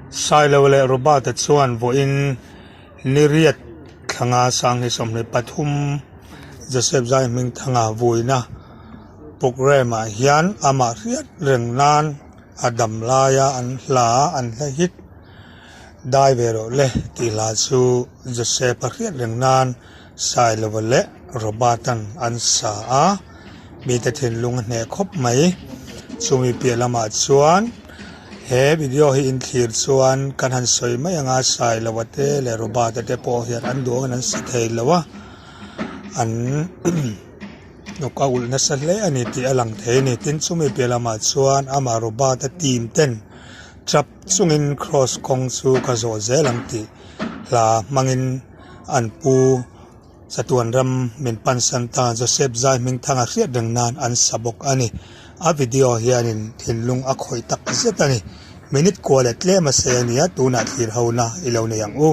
Sailo leh Robert-a chuan vawiin Niriat thlanga Sanghi 23 Joseph Zaihmingthanga vuina programme ah hian amah hriat reng nan a dam laia an hla an hla hit dai ve rawh le tih hla chu Joseph-a hriat reng nan Sailova leh Robert-a'n an sa a, mite thinlung a hneh khawp mai. Chumi piah lamah chuan he video hi inthlir chuan kan han sawi mai anga Sailova te leh Robert-a te pawh hian an duh angin an sa thei lo a, an hnuk a ulh nasa hle a ni tih a lang thei a ni. Tin, chumi piah lamah chuan amah Robert-a team ten tap chungin cross kawng chu ka zawh zel ang tih hla hmangin An pu chatuan ram min pansan ta Joseph Zai Hmingthanga hriat reng nan an sa bawk a ni. A video hianin thinlung a khawih tak zet a ni. Minute kua leh tlem a sei a nia, tunah thlir ho na i lo nei ang u.